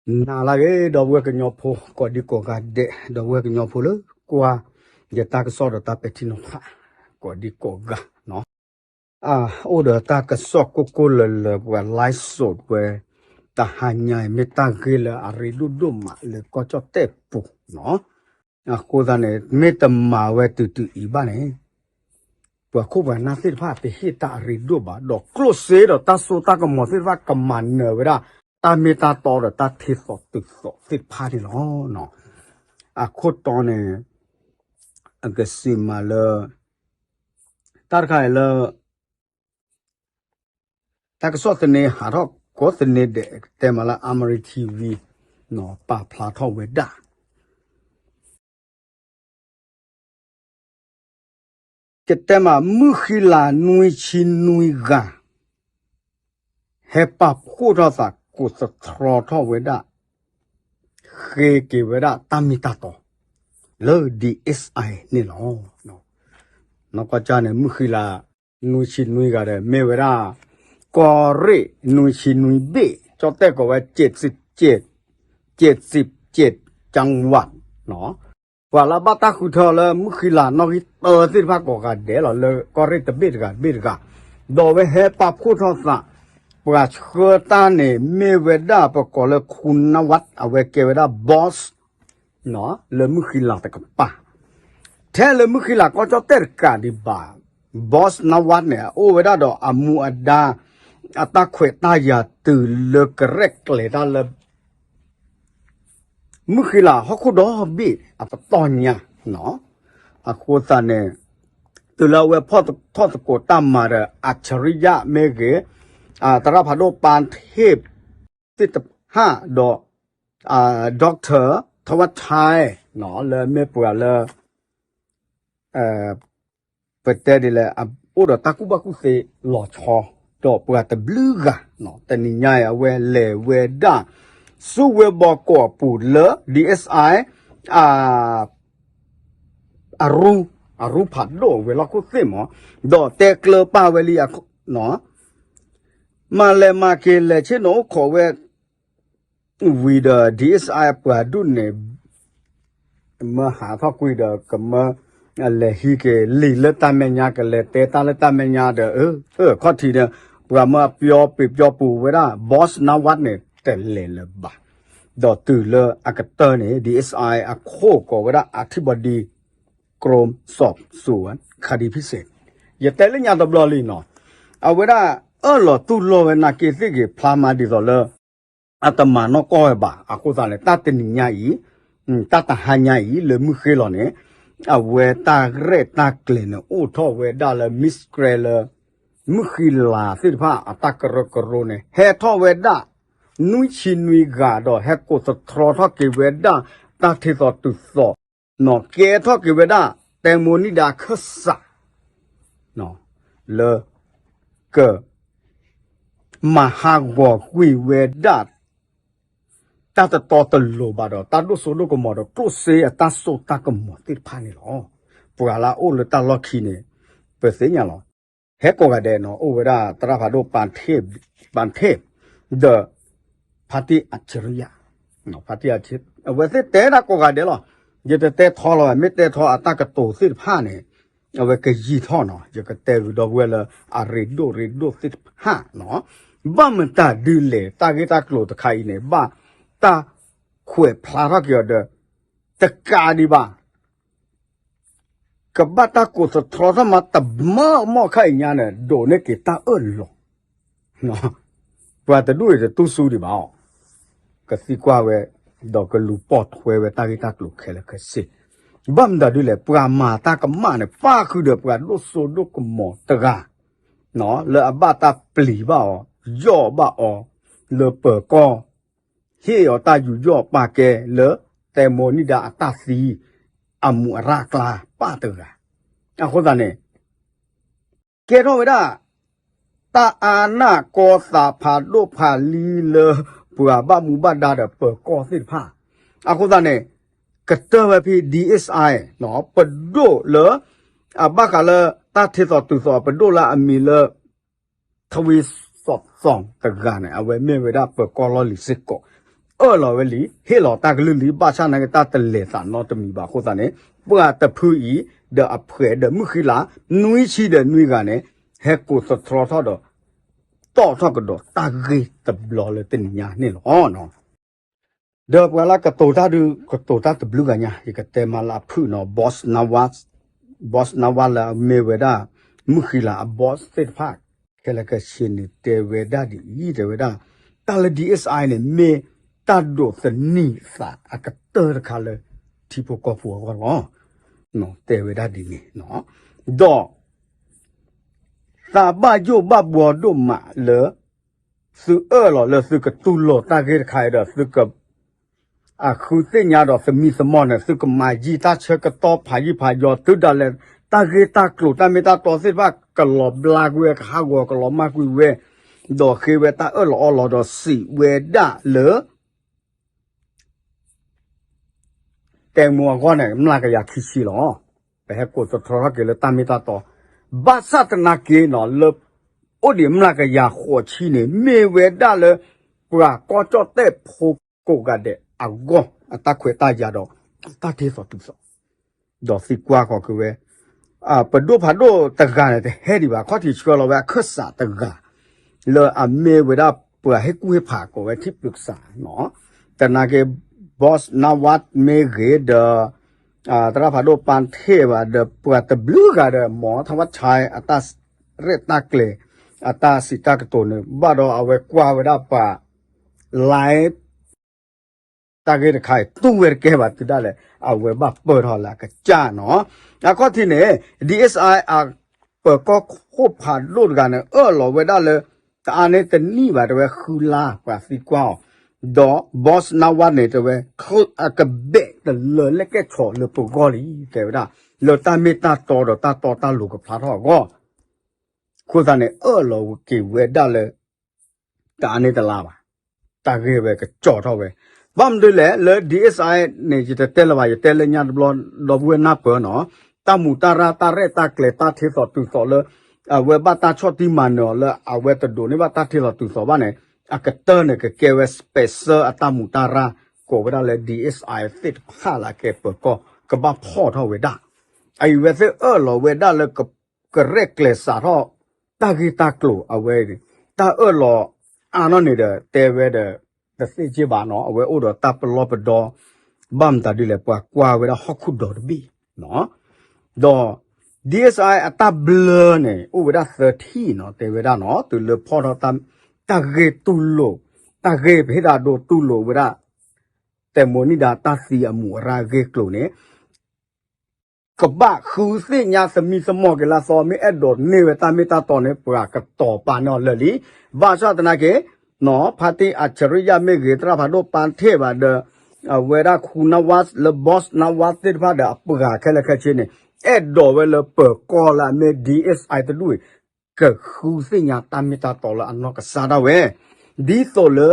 နၤလၢအဂ့ၤ ဒီပုၢ်ဝဲၢ်ကညီဖိ ကိးဒံကိးဂၤဒဲး ဒီပုၢ်ဝဲၢ်ကညီဖိလၢကွၢ်ယတၢ်ကစီၣ်ဒီးတၢ်ပဲာ်ထံနီၤဖး ကိးဒံကိးဂၤနီၤ, အိၣ်ဒီးတၢ်ကစီၣ်ကိၢ်ကိၢ်လၢၤလၢၤ ပှၤ live ဝဲ တဟါညါအံၤ မ့ၢ်တၢ်ဂ့ၢ်လၢအရ့ဒိၣ်ဒိၣ်မးလၢကီၢ်ကၠီၣ်တဲၣ်ပူၤနီၤ, အဃိသတးန့ၣ် မ့ၢ်တမၤဝဲတုၤတုၤအံၤဘၣ်န့ၣ် ပှၤခိၣ်ပှၤနၢ်သ့ၣ်တဖၣ်တဟ့ၣ်တၢ်အရ့ဒိၣ်ဘၣ် ဒီးကျိၣ်စ့ဒီးတၢ်စိတၢ်ကမီၤသ့ၣ်တဖၣ်ကမၤနၢၤဝဲဒၣ် တၢ်မ့ၢ်တၢ်တီဒီးတၢ်ထဲသိးတုၤသိးသ့ၣ်တဖၣ်န့ၣ်လီၤ. အခိၣ်တီန့ၣ် အကစံးမးလၢ တၢ်တခါအံၤလၢ တၢ်ကစီၣ်သန့ဟးထီၣ်ကိးသန့ဒဲး ကတဲမးလၢ Amari TV ပာ်ဖျါထီၣ်ဝဲဒၣ် ကတဲမး မုၢ်ဃံလၤနွံဆံနွံဂၤ ဟဲပာ်ဖှိၣ်ထီၣ်သးကိးသတြီထီၣ်ဝဲဒၣ် ဃ့က့ၤဝဲဒၣ်တၢ်မ့ၢ်တၢ်တီ လၢ DSI န့ၣ်လီၤ. နီၢ်ကီၢ်ကၢ်န့ၣ် မုၢ်ဃံလၤ နွံဆံနွံဂၤဒီး မ့ၢ်ဝဲဒၣ် ကီၢ်ရ့ၣ်နွံဆံနွံဘ့ၣ် ကၠီၣ်တဲၣ်ကိးဝဲ ကၠ့းစံးကၠ့း ကၠ့းစံးကၠ့း ကၠၣ်ဝး ပှၤလၢဘၣ်တၢ်ဃုထၢလၢမုၢ်ဃံလၤနီၣ်ဂံၢ်တၢသ့ၣ်တဖၣ်ကိးဂၤဒဲးလီၤ လၢကီၢ်ရ့ၣ်တဘ့ၣ်တဂၤတဘ့ၣ်တဂၤ, ဒီးဝဲဟဲပာ်ဖှိၣ်ထီၣ်သး ပှၤဆှၢတၢ်န့ၣ် မ့ၢ်ဝဲဒၣ်ပကိးလၢ ခူနဝး အဝဲကဲဝဲဒၣ် boss လၢမုၢ်ဃံလၤတကပၤ, ထဲလၢမုၢ်ဃံလၤကီၢ်ကၠီၣ်တဲၣ်တကးဒံးဘၣ်, boss နဝးန့ၣ် အအိၣ်ဝဲဒၣ်ဒီးအမူအဒါ အတၢ်ခွဲးတၢ်ယာ်တုၤလၢကရဲၣ်ကျဲၤတၢ်လၢ မုၢ်ဃံလၤဟီၣ်ခိၣ်ဒီဘ့ၣ်အပတီၢ်ညါနီၤ, အဃိသတးန့ၣ် တုၤလၢအဝဲဖီၣ်ထီၣ်သကိးတၢ်မၤဒီး အၣ်စရံယၣ်မ့ၢ်ဂ့ၤ, သရၣ်ဖးဒိၣ်ပၢ်ထ့ၣ် သ့ၣ်တဖၣ်ဒီး doctor ထဝၣ်ထဲ လၢမ့ၢ်ပှၤလၢ ပတဲဒ်လဲၣ် အိၣ်ဒီးတၢ်ကူၣ်ဘၣ်ကူၣ်သ့လီၤဆီ ဒီးပှၤတဘျုးဂၤ, တနံၤညါအံၤ အဝဲလဲၤဝဲဒၣ် ဆူဝ့ၢ်ဘီကီးအပူၤလၢ DSI အရူ, အရူဖးဒိၣ်ဝဲၤလီၢ်ခိၣ်သ့ၣ်မး, ဒီးတဲကျၢပာ်ဝဲလံ, မၤလဲၤမၤက့ၤလဲၤဆ့ၣ်နီၤအိၣ်ခိးဝဲ ဝံၤဒီး DSI အပှၤဒူၣ်န့ၣ် မၢဟးထီၣ်ကွံာ်ဒီး ကမၢလဲၤဟံးက့ၤလံာ်လၢတၢ်မဲာ်ညါ ကလဲၤတဲတၢ်လၢတၢ်မဲာ်ညါဒီး အခီၣ်ထံးန့ၣ် ပှၤမၢအပျီပံၤပျီပူၤဝဲဒၣ် boss နဝးန့ၣ် တလဲၤလၢၤဘၣ်. ဒီးတုၤလၢအကတၢၢ်န့ၣ် DSI အခိၣ်ကိးဝဲဒၣ် အထံဘီဒံ ကရိၣ်စီးစူၤ ခးဒံဖံစ့ၣ်, ယတဲလၢညါတဘျီလံနီၤ, အဝဲဒၣ်အၢၣ်လီၤတူၢ်လိာ်ဝဲနာ်က့သ့ၣ်ဂ့ၤဖျါမးဒ်သိးလၢ အတမၤနီၢ်ကီၢ်ဝဲဘၣ်. အဃိသတးန့ၣ် တၢ်တနံၤညါအံၤ, တၢ်တဟါညါအံၤ လၢမုၢ်ဃ့လီၤန့ၣ် အဝဲတၢ်ရဲၣ်တၢ်ကျဲၤန့ၣ် အိၣ်ထီၣ်ဝဲဒၣ်လၢ မံစကရဲလၢ မုၢ်ဃံလၤသ့ၣ်တဖၣ် အတၢ်ကရၢကရိန့ၣ် ဟဲထီၣ်ဝဲဒၣ် နွံဆံနွံဂၤဒီး ဟဲကိးသတြီထီၣ်က့ၤဝဲဒၣ် တၢ်ထဲသိးတုၤသိး နီၣ်ကဲထီၣ်က့ၤဝဲဒၣ် တဲမိၢ်နံၣ်ဒါအခၢၣ်စး လၢ က မၤဟးဂီၤကွံာ်ဝဲဒၣ် တၢ်တတီတလိၤဘၣ်ဒီး တၢ်ဒိၣ်စိဒိၣ်ကမီၤဒီး ကျိၣ်စ့အတၢ်စိတၢ်ကမီၤသ့ၣ်တဖၣ်န့ၣ်လီၤ. ပှၤလၢအအိၣ်လၢတၢ်လီၢ်ခံန့ၣ် ပသ့ၣ်ညါလီၤ. ဟဲကိးဂၤဒဲးနီၤ အိၣ်ဝဲဒၣ်သရၣ်ဖးဒိၣ် ပၢ်ထ့ၣ် ဒီး ဖါတံၢ်အၣ်စရံယၣ် ဖါတံၢ်အၣ်စရံယၣ် အဝဲသ့ၣ်တဲဒၣ်ကိးဂၤဒဲးလီၤ. ယတတဲထီလီၤဘၣ် မ့ၢ်တဲထီအတၢ်ကတိၤသ့ၣ်တဖၣ်န့ၣ် အဝဲကယံာ်ထီၣ်နီၤ. ယကတဲဂုၤဒီပုၢ်ဝဲၢ်လၢအရ့ဒိၣ်ရ့ဒိၣ်သ့ၣ်တဖၣ်နီၤ. ဘၣ်မတၤဒုလဲၣ် တၢ်ဂ့ၢ်တၢ်ကျိၤတခါအံၤန့ၣ် ဘၣ်တၢ်ခွဲးဖျါထီၣ်က့ၤအီၤဒီး တကးဒံးဘၣ် ကဘၣ်တၢ်ကိးသတြီထီၣ်မးတမၢမီၢ်ခါအံၤညါန့ၣ် ဒိးန့ၢ်က့ၤတၢ်အၢၣ်လီၤ ပှၤတဒူၣ်အံၤတတူၢ်ဆူဒံးဘၣ်အီၤ, ကသံကွၢ်ဝဲ ဒီးကလူၤပိာ်ထွဲဝဲတၢ်ဂ့ၢ်တၢ်ကျိၤခဲလၢာ်ခဲဆ့, ဘၣ်မတၤဒုလဲၣ် ပှၤမၤတၢ်ကမၣ်န့ၣ် ပၣ်ဃုာ်ဒီးပှၤဒိၣ်စိဒိၣ်ကမီၤတဂၤ လၢအဘၣ်တၢ်ပျံၤဘၣ်အီၤ ယီၣ်ဘၣ်အီၤ လၢပၢၤကီၢ် ဟ့ၣ်အီၤတၢ်ယူးယီၣ်ပာ်ကဲလၢ တဲမိၢ်နံၣ်ဒါအတၢ်သံ အမူးအရၣ်အကျါပၣ်တဂၤ, အဃိသတးန့ၣ် ကဲထီၣ်ဝဲဒၣ် တၢ်အါနၢ်ကီသးဖးဒိၣ်ဖးလံလၢ ပှၤဘၣ်မူဘၣ်ဒါဒီးပၢၤကီၢ်သ့ၣ်တဖၣ်, အဃိသတးန့ၣ် ကတၢၢ်ဝဲဖဲ DSI ပဒိၣ်လၢ အဘၣ်ဃးလၢတၢ်ထဲသိးတုၤသိးပဒိၣ်လၢအမံၤလၢ ထဝံစီးသီတဂၤန့ၣ် အဝဲမ့ၢ်ဝဲဒၣ်ပၢၤကီၢ်လီၢ်လံၤစ့ၢ်ကီး, အၢၣ်လီၤဝဲလံ ဟ့ၣ်လီၤတၢ်ကလုၢ်လံ ဘၣ်ဆၣ်သနာ်က့ တၢ်တလဲၤသးနီတမံၤဘၣ်အဃိသတးန့ၣ် ပှၤတဖုအံၤ ဒီးအဖှဲးဒီးမုၢ်ဃံလၤ နွံဆံဒီးနွံဂၤန့ၣ် ဟဲကိးသတြီထီၣ်ဒီး တီၣ်ထီၣ်ကဒီးတၢ်ဂ့ၢ်တဘျီလၢတနံၤညါန့ၣ်လီၤ. ဒီးပှၤလၢကတိၤတၢ်ဒုး ကတိၤတၢ်တဘျုးဂၤညါ ယကတဲမးလၢအဖုၣ်နီၤ boss နဝါ boss နဝါ လၢအမ့ၢ်ဝဲဒၣ် မုၢ်ဃံလၤအ boss သ့ၣ်တဖၣ် ခဲလၢာ်ခဲဆ့န့ၣ် တဲဝဲဒၣ်ဒ်အံၤ တဲဝဲဒၣ် တၢ်လၢ DSI န့ၣ် မ့ၢ်တၢ်ဒိးသန့ၤသးအကတၢၢ်တခါလၢ ထံဖိကီၢ်ဖိအဂီၢ်လီၤ. တဲဝဲဒၣ်ဒ်န့ၣ် ဒီး သးဘၣ်ယိၣ်ဘၣ်ဘှီဒိၣ်မးလၢ သုအၢၣ်လီၤလၢသုကတူၢ်လိာ်တၢ်ဂ့ၢ်တခါအံၤဒီး သုက အဃုသ့ၣ်ညါဒီးသမံသမိးန့ၣ် သုကမၤယံာ်တၢ်ဆၢကတီၢ်ဖးယံာ်ဖးယီၤ တုၤဒၣ်လဲာ် တၢ်ဂ့ၢ်တၢ်ကျိၤတၢ်မ့ၢ်တၢ်တီသ့ၣ်တဖၣ် ကလီၤဘျါကွံာ်ဝဲ ကဟးဂီၤကလီၤမၢ်ကွံာ်ဝဲ ဒီးဃ့ဝဲတၢ်အၢၣ်လီၤအီလီၤဒီးစံးဝဲဒၣ်လၢ တဲမိၢ်အဂီၢ်န့ၣ် မျးကယၤခံဆံလီၤ. ပဟဲကိးသတြီထီၣ်က့ၤလၢတၢ်မ့ၢ်တၢ်တီ ဘၣ်ဆၣ်သနာ်က့နီၤ လၢ အိၣ်ဒံးမျးကယၤဃိးဆံန့ၣ် မ့ၢ်ဝဲဒၣ်လၢ ပှၤကီၢ်ကၠီၣ်တဲၣ်ဖိကိးဂၤဒဲးအဂီၢ် အတၢ်ခွဲးတၢ်ယာ်ဒီး တၢ်ထ့သိးတုၤသိး ဒီးသံကွၢ်ဃီၤက့ၤဝဲ ပဒိၣ်ဖးဒိၣ်တဂၤန့ၣ် တဟဲဒံးဘၣ် ခီၣ်ထံးဆှၢလီၤဝဲအခၢၣ်စးတဂၤ လၢအမ့ၢ်ဝဲဒၣ်ပှၤဟ့ၣ်ကူၣ်ဟ့ၣ်ဖးကိးဝဲ ထံၣ်ပျုးကစးနီၤ သနာ်က့ boss နဝါ မ့ၢ်ဂ့ၤဒီး သရၣ်ဖးဒိၣ်ပၢ်ထ့ၣ်ဘၣ်ဒီး ပှၤတဘျုးဂၤဒီး မီၤထဝၣ်ဆဲ အတၢ်ရဲၣ်တၢ်ကျဲၤ အတၢ်စံးတၢ်ကတိၤန့ၣ် ဘၣ်ဒီးအဝဲကွၢ်ဝဲဒၣ်ပှၤ live တၢ်ဂ့ၢ်တခါအံၤ တူၢ်ဝဲတကဲဘၣ် တုၤဒၣ်လဲာ် အဝဲဘၣ်ပၢၢ်ထီၣ်လၢအကစၢ်နီၤ အခီၣ်ထံးန့ၣ် DSI အပၢၤကီၢ်ခိၣ်ဖးဒိၣ်တဂၤန့ၣ် အၢၣ်လီၤဝဲဒၣ်လၢ တအါန့ၢ်တနံၣ်ဘၣ် တဲဝဲဃုလါ ပှၤသံကွၢ်အီၤ ဒီး boss နဝါ န့ၣ် တဲဝဲ အကဘဲၣ်တလၢာ်လၢကဲၣ်ဆိးလၢပဂီၢ်လံ တဲဝဲဒၣ် လၢတၢ်မ့ၢ်တၢ်တီဒီးတၢ်တီတၢ်လိၤကဖျါထီၣ်အဂီၢ် အဃိသတးန့ၣ် အၢၣ်လီၤက့ၤဝဲဒၣ်လၢ တအါန့ၢ်တလါဘၣ်, တၢ်ဂ့ၢ်ဝဲကကၠီထီၣ်ဝဲ, ဘၣ်မနုၤလဲၣ် လၢ DSI န့ၣ် ယတတဲလၢၤဘၣ်, ယတဲလၢညါတဘျီ ဒီပုၢ်ဝဲၢ်နၢ်ပၢၢ်နီၤ, တၢ်မူးတၢ်ရၢ် တၢ်ရဲၣ်တၢ်ကျဲၤ တၢ်ထ့သိးတုၤသိးလၢ အဝဲဘၣ်တၢ်ဆီၣ်တံၢ်မၤနၢၤအီၤလၢ အဝဲတဒိးန့ၢ်ဘၣ်တၢ်ထ့သိးတုၤသိးဘၣ်န့ၣ် အကတၢၢ်န့ၣ် ကကဲဝဲ special အတၢ်မူးတၢ်ရၢ် ကိးဝဲဒၣ်လၢ DSI သ့ၣ်တဖၣ်လၢအကဲပၢၤကီၢ် ကဘၣ်ဖီၣ်ထီၣ်ဝဲဒၣ်, အအံၤဝဲသ့ၣ်အၢၣ်လီၤဝဲဒၣ်လၢ ကရဲၣ်ကျဲၤစးထီၣ် တၢ်ဂ့ၢ်တၢ်ကျိၤအဝဲန့ၣ် တၢ်အၢၣ်လီၤအါနီၢ်န့ၣ်ဒီး တဲဝဲဒီး တသ့စ့ၢ်ဘၣ်နီၤ, အဝဲအိၣ်ဒီးတၢ်ပလီၢ်ပဒီ ဘၣ်မတၤဒ်လဲၣ် ပှၤကွၢ်ဝဲဒၣ်ဟီၣ်ခိၣ်ဒီတဘ့ၣ်, ဒီး DSI အတၢ်ဘျၢန့ၣ် အိၣ်ဝဲဒၣ်သၢထံၣ်နီၤ, တဲဝဲဒၣ်နီၤ, တုၤလၢဖီၣ်ထီၣ် တၢ်ဂ့ၢ်တူၢ်လိာ်, တၢ်ဂ့ၢ်ပဟ့ၣ်ဒၣ်ဒိတူၢ်လိာ်ဝဲဒၣ် တဲမိၢ်နံၣ်ဒါတၢ်သံအမူးအရၢ်အဂ့ၢ်ကျိၤန့ၣ် ကဘၣ်ဃုသ့ၣ်ညါသမံသမိးက့ၤလၢအသီ မ့ၢ်အဲၣ်ဒိးန့ၢ်ဝဲတၢ်မ့ၢ်တၢ်တီန့ၣ် ပှၤကတီၤပာ်န့ၢ်အီၤလၢာ်လံ, ဘၣ်ဆၣ်သနာ်က့ ဖါတံၢ်အၣ်စရံယၣ်မ့ၢ်ဂ့ၤ သရၣ်ဖးဒိၣ်ပၢ်ထ့ၣ်ဘၣ်ဒီး အဝဲဒၣ်ခူနဝါ လၢ boss နဝါ သ့ၣ်တဖၣ်ဒီး အပှၤခဲလၢာ်ခဲဆ့န့ၣ် အဲၣ်ဒိးဝဲလၢပၢၤကီၢ်လၢအမ့ၢ် DSI တဒူၣ်အံၤ ကဃုသ့ၣ်ညါတၢ်မ့ၢ်တၢ်တီလၢအနီၢ်ကစၢ်ဒၣ်ဝဲ, ဒ်သိးလၢ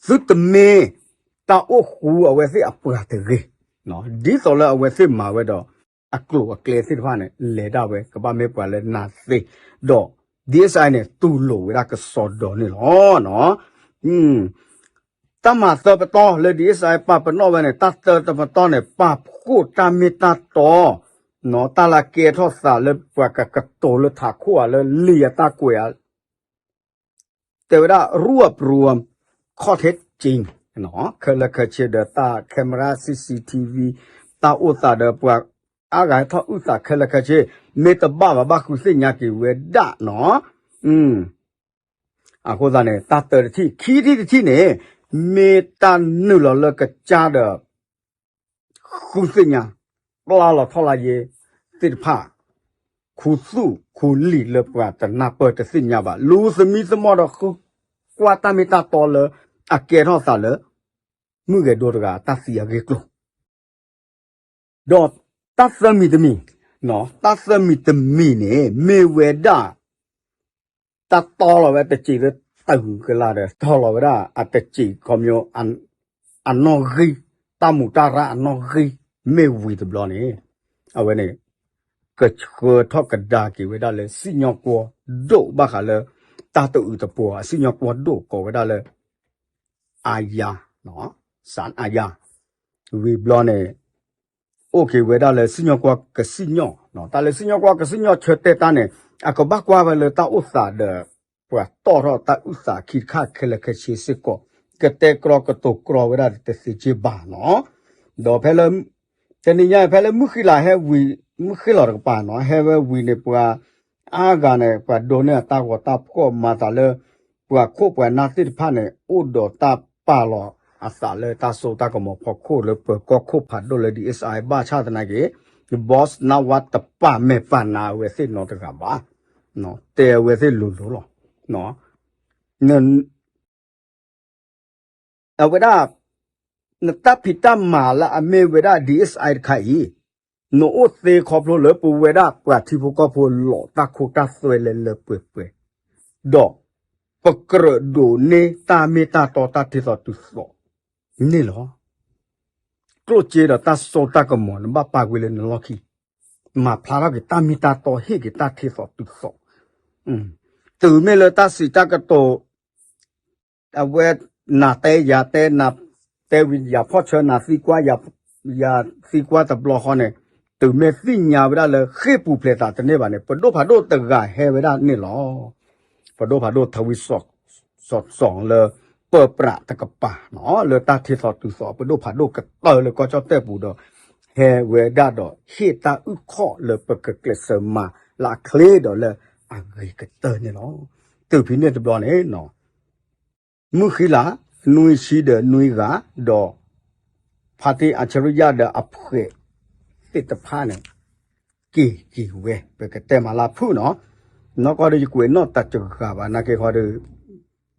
သုတမ့ၢ်တၢ်အိၣ်ဃူအဝဲသ့ၣ်အပှၤတဂ့ၤ, ဒ်သိးလၢအဝဲသ့ၣ်မၤဝဲဒီး အကျိၤအကျဲသ့ၣ်တဖၣ်န့ၣ် လဲၤဒၣ်ဝဲ ကဘၣ်မ့ၢ်ပှၤလၢနာ်သ့, ဒီး DSI န့ၣ် တူၢ်လိာ်ဝဲဒၣ်ကစီဒီန့ၣ်လီၤ. တၢ်မၤသၢပတီၢ်လၢ DSI ပာ်ပနီၣ်ဝဲန့ၣ် တၢ်သၢတပတီၢ်န့ၣ် ပာ်ဖှိၣ်တၢ်မ့ၢ်တၢ်တီ တၢ်လၢကဲထီၣ်သးလၢပှၤကကတိၤလၢထးခိၣ်ဧါ လၢလံာ်အတၢ်ကွဲးဧါ တဲဝဲဒၣ် ရူၢ်အပရူၢ် ခီၣ်ထဲက့ၤ ခဲလၢာ်ခဲဆ့ဒီး တၢ် camera CCTV တၢ်အိၣ်သးဒီးပှၤအါဂၤဟဲထီၣ်အုၣ်သးခဲလၢာ်ခဲဆ့ မ့ၢ်တဘၣ်ဘၣ် ဘၣ်ဃုသ့ၣ်ညါက့ၤဝဲဒၣ်နီၤ. အဃိသတးန့ၣ် တၢ်တၢတထံၣ် ခံထံၣ်တထံၣ်န့ၣ် မ့ၢ်တၢ်နုာ်လီၤလၢကစၢ်ဒီး ဃုသ့ၣ်ညါ ပျၢ်လီၤထီၣ်လၢယ့သ့ၣ်တဖၣ် ခူသူၣ်ခူလံာ်လၢပှၤတနၢ်ပၢၢ်တသ့ၣ်ညါဘၣ် လူသမံသမိးဒီးဃုကွၢ်တၢ်မ့ၢ်တၢ်တီလၢ အကဲထီၣ်သးလၢ မုၢ်ဂဲၤဒိတဂၤတၢ်သံအဂ့ၢ်ကျိၤ ဒီးတၢ်သၢမံၤတမံၤ, တၢ်သၢမံၤတမံၤန့ၣ် မ့ၢ်ဝဲဒၣ် တၢ်တီလီၤဝဲတစဲးလၢတၢ်ဂုၤကလၢ်ဒီး တီလီၤဝဲဒၣ်အတစဲးခီပညီ အနီၣ်ဂံၢ်, တၢ်မူးတၢ်ရၢ်အနီၣ်ဂံၢ် မ့ၢ်ဝံၤတဘျီန့ၣ် အဝဲန့ၣ် ကဆှၢထီၣ်ကဒါက့ၤဝဲဒၣ်လၢ စံၣ်ညီၣ်ကွီၢ်ဒိၣ်ဘၣ်ဃးလၢ တၢ်တအုးတပှီၤ အစံၣ်ညီၣ်ကွီၢ်ဒိၣ်ကိးဝဲဒၣ်လၢ အါယါ စးအယၤ ဝံၤဘျီန့ၣ် အိၣ်က့ၤဝဲဒၣ်လၢစံၣ်ညီၣ်ကွီၢ်ကစံၣ်ညီၣ်, တၢ်လၢစံၣ်ညီၣ်ကွီၢ်ကစံၣ်ညီၣ်ဆၢတဲာ်တၢ်န့ၣ် အကဘၣ်ကွၢ်ဝဲလၢတၢ်အိၣ်သးဒီး ပှၤတီၣ်ထီၣ်တၢ်အုၣ်သးခံတခါခဲလၢာ်ခဲဆ့စ့ၢ်ကီး, ကတဲကြီကတိၤကြီဝဲဒၣ်တသ့စ့ၢ်ဘၣ်နီၤ. ဒီးဖဲလၢ တနံၤညါ ဖဲလၢမုၢ်ဃံလၤဟဲဝံၤ မုၢ်ဃံလၤတကပၤနီၤ ဟဲဝဲဝံၤန့ၣ် ပှၤအါဂၤန့ၣ် ပှၤဒိးန့ၢ်အတၢ်ဂီၤတၢ်ဖှီၣ်မၤသးလၢ ပှၤခိၣ်ပှၤနၢ်သ့ၣ်တဖၣ်န့ၣ် အိၣ်ဒီးတၢ်ပာ်လီၤအသးလၢတၢ်စိတၢ်ကမီၤဖီခိၣ်လၢပၢၤကီၢ်ခိၣ်ဖးဒိၣ်လၢ DSI ဘၣ်ဆၣ်သနာ်က့ boss နဝါတပာ်မဲာ်ပာ်နါအဝဲသ့ၣ်နီတဂၤဘၣ်, တဲအဝဲသ့ၣ်လိၤလိၤလီၤ. အဝဲဒၣ် နတၢ်ဖံးတၢ်မၤလၢအမ့ၢ်ဝဲဒၣ် DSI တခါအံၤ နအိၣ်သ့ခီဖျိလၢပဝဲဒၣ်ပှၤထံဖိကီၢ်ဖိလီၤတၢ်ခိတၢ်သွဲလၢလၢပှဲၤပှဲၤ, ဒီး ပကြၢးဒိးန့ၢ်တၢ်မ့ၢ်တၢ်တီတၢ်ထ့သိးတုၤသိးန့ၣ်လီၤ. ကျိၣ်စ့ဒီးတၢ်စိတၢ်ကမီၤ နဘၣ်ပာ်ကွံာ်လၢနလီၢ်ခံ, မၤဖျါထီၣ်က့ၤတၢ်မ့ၢ်တၢ်တီ ဟ့ၣ်က့ၤတၢ်ထ့သိးတုၤသိး, တုၤမ့ၢ်လၢတၢ်စံးတၢ်ကတိၤ အဝဲ နၤတဲယၤတဲ နၤတဲဝံၤယၤဖီၣ်ဆၢ နၤသံကွၢ် ယၤသံကွၢ်တဘျီဃီန့ၣ်, တုၤမ့ၢ်သ့ၣ်ညါဝဲဒၣ်လၢဃ့ၢ်ပူၤဖျဲးသးတန့ၢ်ဘၣ်န့ၣ် ပဒိၣ်ဖးဒိၣ်တဂၤဟဲဝဲဒၣ်န့ၣ်လီၤ. ပဒိၣ်ဖးဒိၣ်ထဝံစီၤစီၤလၢ ပၢပြးတကပၤနီၤ လၢတၢ်ထ့သိးတုၤသိး ပဒိၣ်ဖးဒိၣ်ကတၢၢ်လၢကီၢ်ကၠီၣ်တဲၣ်ပူၤဒီး ဟဲဝဲဒၣ်ဒီးဟ့ၣ်တၢ်အုၣ်ခီၣ်လၢပကကျဲးစၢးမၤလၢအချ့ဒီးလၢအဂ့ၤကတၢၢ်န့ၣ်လီၤ. တုၤဖဲန့ၣ်တဘျီန့ၣ် မုၢ်ဃံလၤ နွံဆံဒီးနွံဂၤ ဒီး ဖါတံၢ်အၣ်ဆရံယါဒီးအဖှဲး သ့ၣ်တဖၣ်န့ၣ် က့ၤက့ၤဝဲ ပကတဲမၤလၢဖုၣ်နီၤ, နီၢ်ကီၢ်ဒီးယကွဲးနီၣ်တၢ်တဂၤဘၣ် နာ်က့ခီဒီး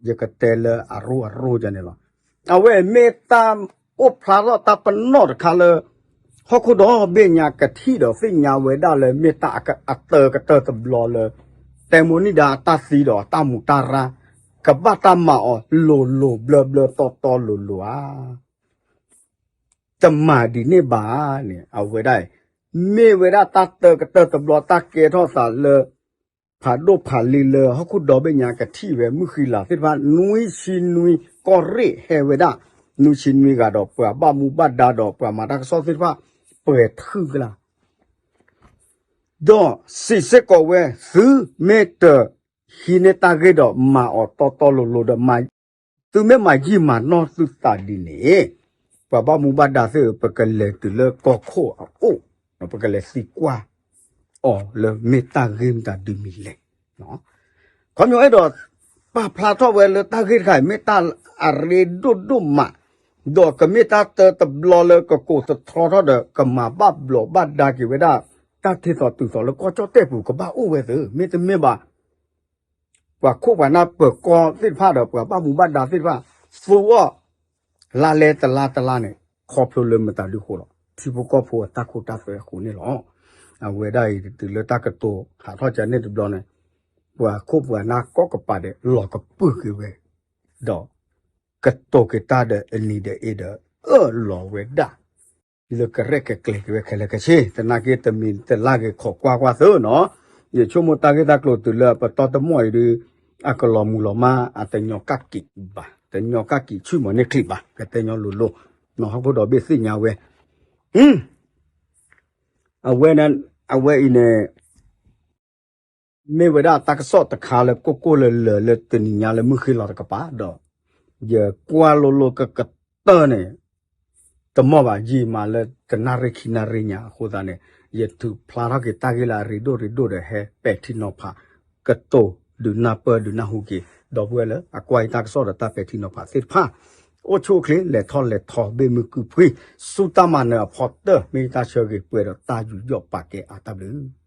ယကတဲလၢအရိအရိယါန့ၣ်လီၤ. အဝဲမ့ၢ်တၢ်အိၣ်ဖျါထီၣ်တၢ်ပနီၣ်တခါလၢ ဟီၣ်ခိၣ်ဒီဘ့ၣ်ညါကထံၣ်ဒီးသ့ၣ်ညါဝဲဒၣ်လၢမ့ၢ်တၢ်အက- အတၢကတၢၢ်တဘျီလၢ တဲမိၣ်န့ၢ်ဒၣ်အတၢ်သံဒီးအတၢ်မူးတၢ်ရၢ် ကဘၣ်တၢ်မၤအီၤလိၤလိၤဘျၢဘျၢတီတီလိၤလိၤဧါ. တမၤဒ်န့ၣ်ဘၣ်န့ၣ် အဝဲဒၣ်အံၤ မ့ၢ်ဝဲဒၣ်တၢ်တၢကတၢၢ်တဘျီ တၢ်ကဲထီၣ်သးလၢ ဖးဒိၣ်ဖးလံၤလၢဟီၣ်ခိၣ်ဒီဘ့ၣ်ညါကထံၣ်ဝဲ မုၢ်ဃံလၤသ့ၣ်တဖၣ် နွံဆံနွံကီၢ်ရ့ၣ်ဟဲဝဲဒၣ် နွံဆံနွံဂၤဒီး ပှၤဘၣ်မူဘၣ်ဒါဒီးပှၤမၤတၢ်ကစီၣ်သ့ၣ်တဖၣ် ပှဲၤထုကလါ ဒီးစံးစ့ၢ်ကီးဝဲ သုမ့ၢ်တဟံးန့ၢ်တၢ်ဂ့ၢ်ဒီးမၤအီၤတီတီလိၤလိၤဒီး သုမ့ၢ်မၤယံာ်မၤနီၢ်သုသးဒ်န့ၣ် ပှၤဘၣ်မူဘၣ်ဒါသ့ၣ်ဧၢ ပကလဲၤတုၤလၢကီၢ်ခိၣ်အအိၣ် ပကလဲၤသံကွၢ်အီၤလၢမ့ၢ်တၢ်ဂ့ၢ်မတၤဒုးမံၤလဲၣ်. ခီပညီအဲၣ်ဒိး ပာ်ဖျါထီၣ်ဝဲလၢတၢ်ဂ့ၢ်တခါအံၤ မ့ၢ်တၢ်အရ့ဒိၣ်ဒိၣ်မး ဒီးကမ့ၢ်တၢ်တၢတဘျီလၢကကိးသတြီထီၣ်ဒီး ကမၤဘၣ်ဘျီးဘၣ်ဒါက့ၤဝဲဒၣ် တၢ်ထ့သိးတုၤသိးလၢကီၢ်ကၠီၣ်တဲၣ်ပူၤကဘၣ်အိၣ်ဝဲသ့ မ့တမ့ၢ်ဘၣ် ပှၤခိၣ်ပှၤနၢ်ပၢၤကီၢ်သ့ၣ်တဖၣ်ဒီး ပှၤဘၣ်မူဘၣ်ဒါသ့ၣ်တဖၣ် သူအီၤ လါလဲတလါတလါန့ၣ် ခီဖျိလၢမတၤဒုးဃိလီၤ ထံဖိကီၢ်ဖိအတၢ်ခိတၢ်သွဲအဃိန့ၣ်လီၤ. အဝဲဒၣ်အံၤတုၤလၢတၢ်ကတိၤဟးထီၣ်ကန့ၣ်တဘျီန့ၣ် ပှၤခိၣ်ပှၤနၢ်ကိးကပၤဒီးလီၤကပုာ်က့ၤဝဲ ဒီး ကတိၤက့ၤတၢ်ဒီးအနံၤဒီးအ့ဒီး အၢၣ်လီၤဝဲဒၣ် လၢကရဲၣ်ကကျဲၤက့ၤဝဲခဲလၢာ်ခဲဆ့ သနာ်က့တမံၤတလၢ်ဂ့ၤခိးကွၢ်ကွၢ်သ့နီၤ, ယဆိကမိၣ်တၢ်ဂ့ၢ်တၢ်ကျိၤတုၤလၢပတီၢ်တမီၢ်အံၤဒုး အကလီၤမုၢ်လီၤမၢ် အတညီကၣ်ကံးဘၣ် တညီကၣ်ကံးဆူၣ်မီၤန့ၢ်ချံးဘၣ် ကတဲညီလိၤလိၤ, နီၤဟီၣ်ခိၣ်ဒီဘ့ၣ်သ့ၣ်ညါဝဲ အဝဲ အဝဲအံၤန့ၣ် မ့ၢ်ဝဲဒၣ်တၢ်ကစီၣ်တခါလၢကိၢ်ကိၢ်လၢၤလၢၤလၢတနံၤညါလၢမုၢ်ဃ့လီၤတကပၤဒီး ယကွၢ်လိၤလိၤကကတၢၢ်န့ၣ် တမီၢ်ဘၣ်ယံာ်မးလၢတနၣ်ရံၣ်ခံနၣ်ရံၣ်ညါအဃိသတးန့ၣ် ယထုးဖျါထီၣ်က့ၤတၢ်ဂ့ၢ်လၢအရ့ဒိၣ်ရ့ဒိၣ်ဒီးဟဲပဲာ်ထံနီၤဖး ကတိၤဒုးနၢ်ပၢၢ်ဒုးနၢ်ဟူက့ၤ ဒီပုၢ်ဝဲၢ်လၢအကွၢ်ယတၢ်ကစီၣ်ဒီးတၢ်ပဲာ်ထံနီၤဖးသ့ၣ်တဖၣ် အိၣ်ဆူၣ်အိၣ်ချ့ လဲၤထီၣ်လဲၤထီ ဘ့ၣ်မုၢ်ကုၢ်ဖှံ ဆူတၢ်မၤနၢၤအဖီတၢၢ် မ့ၢ်ယတၢ်ဆၢဂ့ၤပှဲၤဒီးတၢ်ယူးယီၣ်ပာ်ကဲအါတၢ်ဘျုး